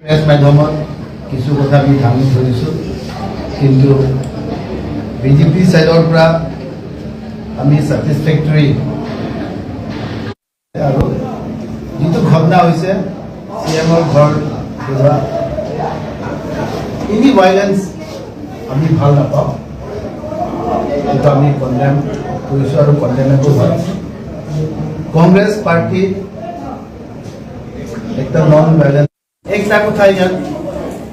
Press মাধ্যমত কিছু কথা আমি দাঙি ধৰিছোঁ, কিন্তু বিজেপি ছাইডৰ পৰা আমি ছেটিছফেক্টৰী আৰু যিটো ঘটনা হৈছে, চি এমৰ ঘৰ জ্বলোৱা, এনি ভাইলেঞ্চ আমি ভাল নাপাওঁ। সেইটো আমি কণ্ডেম কৰিছোঁ আৰু কণ্ডেমেবল হয়। কংগ্ৰেছ পাৰ্টি একটা নন ভাইলেন্স। একটা কথা, ইয়াত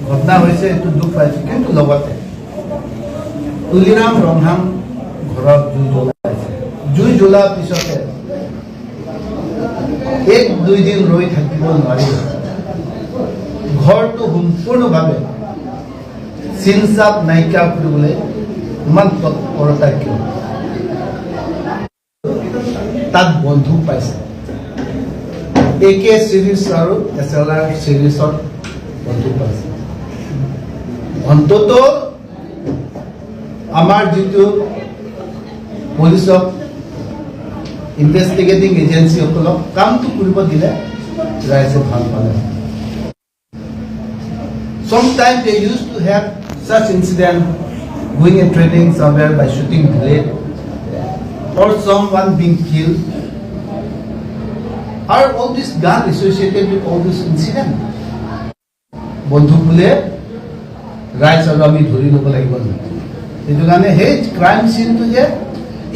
ঘটনা হৈছে, এইটো দুখ পাইছোঁ, কিন্তু লগতে তুলিৰাম ৰংহাং ঘৰত জুই জ্বলাইছে। জুই জ্বলাৰ পিছতে এক দুইদিন ৰৈ থাকিব নোৱাৰি ঘৰটো সম্পূৰ্ণভাৱে চিনচাপ নাইকিয়া কৰিবলৈ ইমান তৎপৰতা কিয়? তাত বন্দুক পাইছে, এ কে চিৰিজ আৰু এছ এল আৰ চিৰিজত বন্দুক পাইছে। অন্তত আমাৰ যিটো পুলিচক, ইনভেষ্টিগেটিং এজেঞ্চিসকলক কামটো কৰিব দিলে ৰাইজে ভাল পালে। Sometimes they used to have such incident, going and training somewhere by shooting bullet or someone being killed. Are all this gun associated with all this incident? বন্দুক বোলে ৰাইজ আৰু আমি ধৰি ল'ব লাগিব নহয়। সেইটো কাৰণে সেই ক্ৰাইম চিনটো যে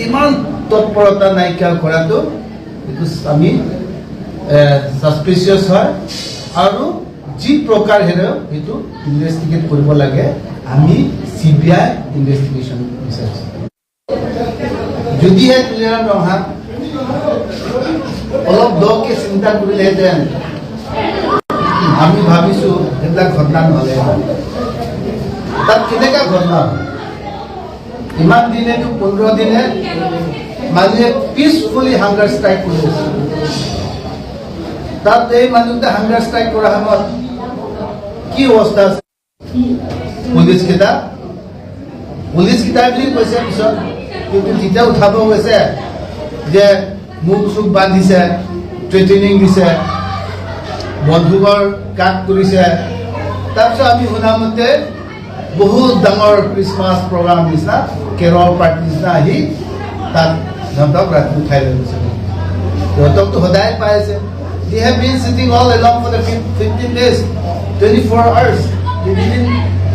ইমান তৎপৰতা নাইকিয়া কৰাটো, এইটো আমি ছাছপিচিয়াছ হয় আৰু যি প্ৰকাৰ হেৰে সেইটো ইনভেষ্টিগেট কৰিব লাগে। আমি চিবিআই ইনভেষ্টিগেশ্যন বিচাৰিছোঁ। যদিহে তুলিৰাম ৰংহাং অলপ দকে চিন্তা কৰিলেহেঁতেন, আমি ভাবিছো সেইবিলাক ঘটনা নহ'লে। তাত কেনেকুৱা ঘটনা হ'ল? ইমান দিনেতো, 15 দিনে মানুহে পিচফুলি হাংগাৰ ষ্ট্ৰাইক কৰি আছে। তাত এই মানুহকেইটা হাংগাৰ ষ্ট্ৰাইক কৰাৰ সময়ত কি অৱস্থা আছে? পুলিচ কেইটা বুলি কৈছে পিছত, কিন্তু যেতিয়া উঠাব গৈছে যে মুখ চুখ বান্ধিছে, থ্ৰেটেনিং দিছে, বন্দুকৰ কাট কৰিছে। তাৰপিছত আমি শুনামতে বহুত ডাঙৰ খ্ৰীষ্টমাছ প্ৰগ্ৰাম নিচিনা, কেৰল পাৰ্টি নিচিনা আহি তাত সিহঁতক ৰাতি উঠাই লৈ গৈছে। সিহঁতকতো সদায় পাই আছে। They have been sitting all along for the 15 days, 24 hours. They didn't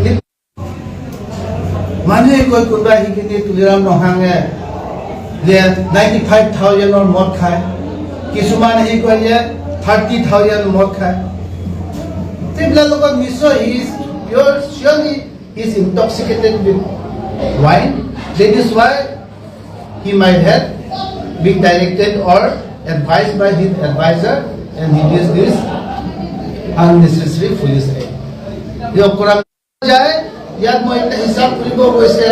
leave. মানুহে কয়, কোনোবা আহি কিনে তুলিৰাম ৰংহাঙে যে 95,000ৰ মদ খায়, কিছুমান আহি কয় যে 30,000 মদ খায়। সেইবিলাক লগত নিশ্চয় he is pure, surely he is intoxicated with wine. That is why he might have been directed or advised by his advisor and he did this unnecessary foolish act. কৰা যায়। ইয়াত মই এটা হিচাপ কৰিব গৈছে,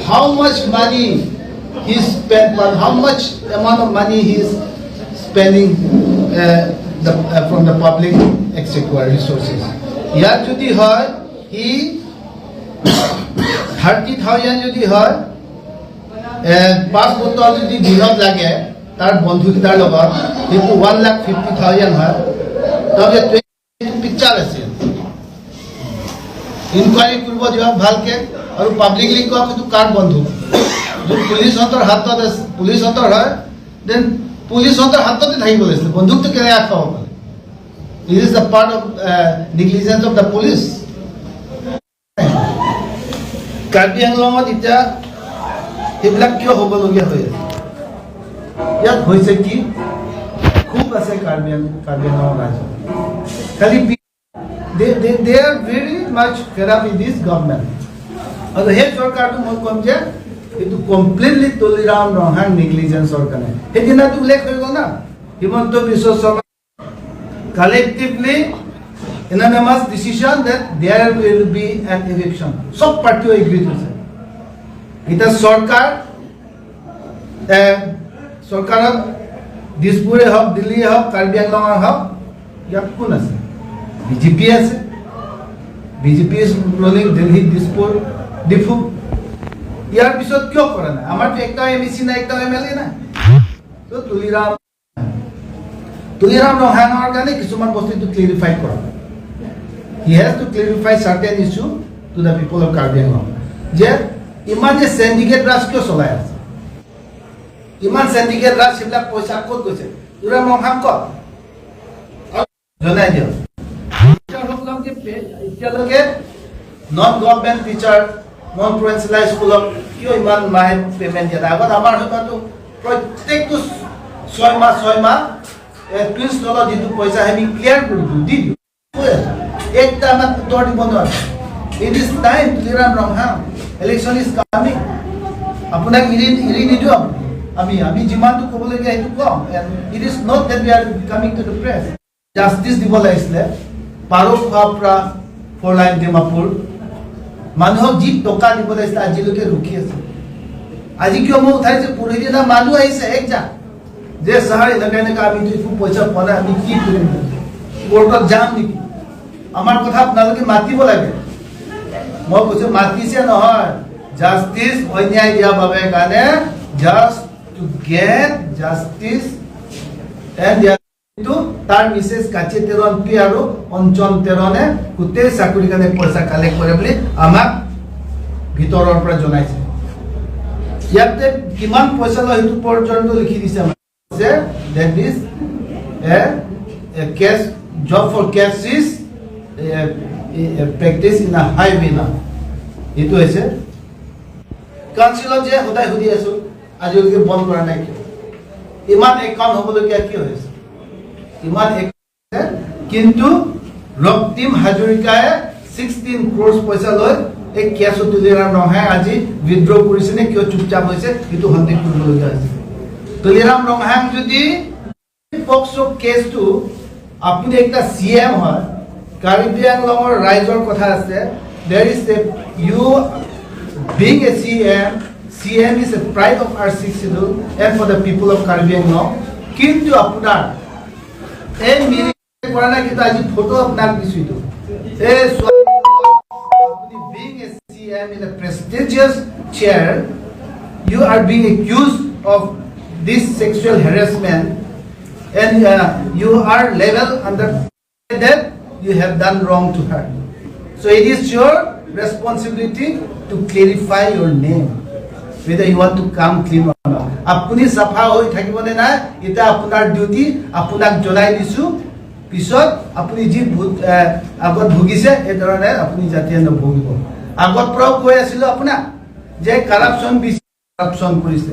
how much money he spent, how much amount of money he is spending from the public exchequer resources. ইয়াত যদি হয়, সি 30,000 যদি হয়, পাঁচ বটল যদি দিনত লাগে তাৰ বন্ধুকেইটাৰ লগত, সেইটো 1,50,000 হয়। তাৰপিছত পিকচাৰ আছে। ইনকুৱাৰী কৰিব দিয়ক ভালকে আৰু পাব্লিকলি কওক, সেইটো কাৰ বন্ধু। যদি পুলিচহঁতৰ হাতত আছে, পুলিচহঁতৰ হয়, then পুলিচহঁতৰ হাততে থাকিব লাগিছিলে। বন্দুকটো কেনেকৈ খাব পাৰে? It is the part of negligence of the police. Karbi আংলঙত এতিয়া সেইবিলাক কিয় হ'বলগীয়া হৈ আছে? ইয়াত হৈছে কি, খুব আছে কাৰ্বি আংলঙৰ ৰাইজৰ খালি they are very much fed up in this government. আৰু সেই চৰকাৰটো মই ক'ম যে এইটো কমপ্লিটলি তুলিৰাম ৰংহাং নেগলিজেঞ্চৰ কাৰণে। সেইদিনাটো উল্লেখ হৈ গ'ল না, Himanta Biswa Sarma collectively unanimous decision that there will be an eviction. চব পাৰ্টিও এগ্ৰি হৈছে। এতিয়া চৰকাৰ চৰকাৰত দিছপুৰে হওক, দিল্লীয়ে হওক, কাৰ্বি আংলঙৰ হওক, ইয়াত কোন আছে? বিজেপি আছে। BJP is ruling Delhi, Dispur, Diphu. ইয়াৰ পিছত কিয় কৰা নাই? আমাৰতো একটাও এমইচি নাই, একটাও এমএলএ নাই। তো তুলিৰাম ৰংহাঙৰ কাৰণে কিছুমান বস্তু এইটো ক্লিয়াৰিফাই কৰা। He has to clarify certain issue to the people of Karbi Anglong যে ইমান যে চেণ্ডিকেট ৰাজ কিয় চলাই আছে, ইমান চেণ্ডিকেট ৰাজ, সেইবিলাক পইচা ক'ত গৈছে? তুলিৰাম ৰংহাং ক'ত জনাই দিয়ক। টিচাৰসকলক যে এতিয়ালৈকে non government teacher, non provincialise স্কুলক কিয় ইমান মাহে পে'মেণ্ট দিয়া নাই? আগত আমাৰ সময়তো প্ৰত্যেকটো 6 মাহ 6 মাহ টুইনছ তলত যিটো পইচা আমি ক্লিয়াৰ কৰি দিওঁ, দি দিওঁ। কৈ আছোঁ, একটা আমাক উত্তৰ দিব নোৱাৰে। It is time, Tuliram Ronghang, election is coming. আপোনাক এৰি এৰি নিদিওঁ। আপুনি আমি যিমানটো ক'বলগীয়া সেইটো কম। It is not that we are coming to the press. Justice দিব লাগিছিলে। পাৰ খোৱাৰ পৰা ফ'ৰ লাইন ডিমাপুৰ মানুহক যি টকা দিব লাগিছিলে, আজিলৈকে ৰখি আছে। আজি কিয় মই উঠাইছে? পৰহি দিনা মানুহ আহিছে এক যাক যে ছাৰ, এনেকুৱা এনেকুৱা, আমিতো একো পইচা পোৱা নাই, আমি কি কৰিম? কোৰ্টত যাম নেকি? আমাৰ কথা আপোনালোকে মাতিব লাগে। মই কৈছো, মাতিছে নহয়, জাষ্টিছ অন্যায় দিয়াৰ বাবে কাৰণে, just to get justice and কিন্তু তাৰ মিছেছ কাচি তেৰণ পি আৰু অঞ্চন তেৰণে গোটেই চাকৰিৰ কাৰণে পইচা কালেক্ট কৰে বুলি আমাক ভিতৰৰ পৰা জনাইছে। ইয়াতে কিমান পইচা লয় সেইটো পৰ্যন্ত লিখি দিছে আমাক। That is a cash job for cash is practice in a high manner. এইটো হৈছে কাউন্সিলত যে সদায় সুধি আছো, আজিলৈকে বন্ধ কৰা নাই কিয়? ইমান একাউণ্ট হ'বলগীয়া কি হৈছে ইমান? কিন্তু ৰক্তিম হাজৰিকাই 16 ক্ৰ'ৰ্ছ পইচা লৈ এই কেছ তুলিৰাম ৰংহাঙে আজি উইড্ৰ কৰিছে নে কিয় চুপচাপ হৈছে, সেইটো সন্দেহ কৰিবলগীয়া হৈছে। তুলিৰাম ৰংহাং যদি পক্সো কেছটো, আপুনি একটা চি এম হয়, কাৰ্বি আংলঙৰ ৰাইজৰ কথা আছে। There is a you being a CM, CM is a pride of our Sixth Schedule and for the people of Karbi Anglong. কিন্তু আপোনাৰ এই মিৰি কৰা নাই। কিন্তু আজি ফটো আপোনাক দিছো। এইটো এই ছোৱালী, আপুনি being a CM in a prestigious chair, you are being accused of this sexual harassment and you are labeled under that you have done wrong to her. So it is your responsibility to clarify your name, whether you want to come clean or not. আপুনি চাফা হৈ থাকিবনে নাই, এতিয়া আপোনাৰ duty. আপোনাক জনাই দিছো, পিছত আপুনি যি আগত ভুগিছে, সেইধৰণে আপুনি যাতে নভুগিব। আগত পৰাও কৈ আছিলো আপোনাক যে কাৰাপশ্যন বেছি, কাৰাপশ্যন কৰিছে,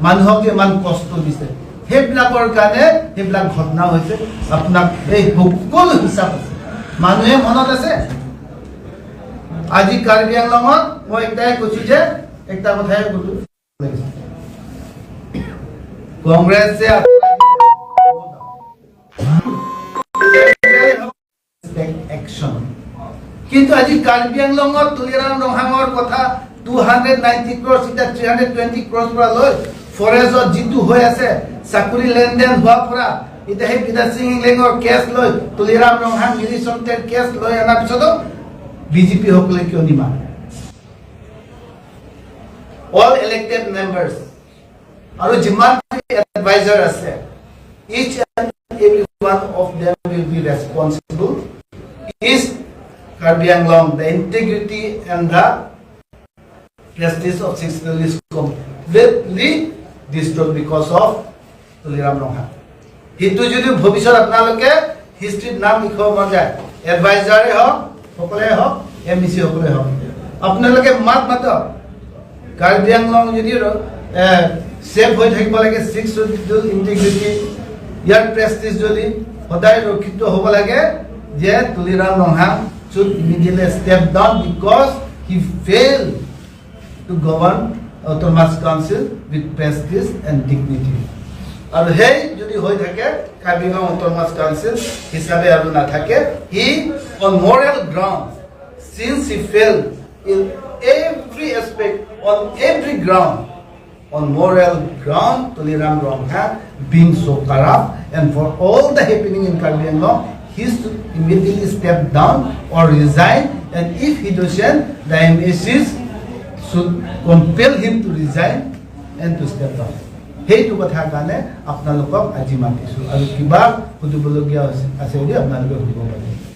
মানুহক ইমান কষ্ট দিছে, সেইবিলাকৰ কাৰণে সেইবিলাক ঘটনা হৈছে। আপোনাক এই সকলো হিচাপ আছে, মানুহে মনত আছে। আজি কাৰ্বি আংলঙত মই একটাই কৈছো যে একটা কথাই কৈছো, কংগ্ৰেছে আঁতৰাই দিছে। একশ্যন। কিন্তু আজি কাৰ্বি আংলঙত তুলিৰাম ৰংহাঙৰ কথা, 290 ক্ৰ'ৰ্ছ, এতিয়া 320 ক্ৰ'ৰ্ছ পৰা লৈ ফৰেষ্টত যিটো হৈ আছে, চাকৰি লেনদেন হোৱাৰ পৰা এতিয়া সেই বিদ্যা সিং ইংলেঙৰ কেছ লৈ, তুলিৰাম ৰংহাং, মিৰি চংটেৰ কেছ লৈ অনাৰ পিছতো বিজেপি সকলে কিয় নিমাত? অল ইলেক্টেড মেম্বাৰ্ছ আৰু যিমান এডভাইজাৰ আছে, each and every one of them will be responsible. Is Karbi Anglong, the integrity and the prestige of Sixth Schedule is completely destroyed because of Tuliram Ronghang. সেইটো যদি ভৱিষ্যত আপোনালোকে হিষ্ট্ৰীত নাম লিখিব মন যায়, এডভাইজাৰে হওক, সকলে হওক, এম ই চি সকলে হওক, আপোনালোকে মাত মাতক। কাৰ্বি আংলং যদি ছেফ হৈ থাকিব লাগে, ছিক্স ইণ্টিগ্ৰিটি, ইয়াৰ প্ৰেষ্টিজ যদি সদায় ৰক্ষিত হ'ব লাগে যে Tuliram Ronghang should immediately step down because he failed to govern Autonomous Council with prestige and dignity. আৰু সেই যদি হৈ থাকে, কাৰ্বি আংলং অট'নমাছ কাউন্সিল হিচাপে আৰু নাথাকে। He on moral ground, since he failed in every aspect, on every ground, on moral ground, Tuliram Ronghang being so corrupt and for all the happening in Karbi Anglong, he should immediately step down or resign, and if he doesn't, the MECs should compel him to resign and to step down. সেইটো কথাৰ কাৰণে আপোনালোকক আজি মাতিছোঁ আৰু কিবা সুধিবলগীয়া আছে যদি আপোনালোকে সুধিব পাৰিব।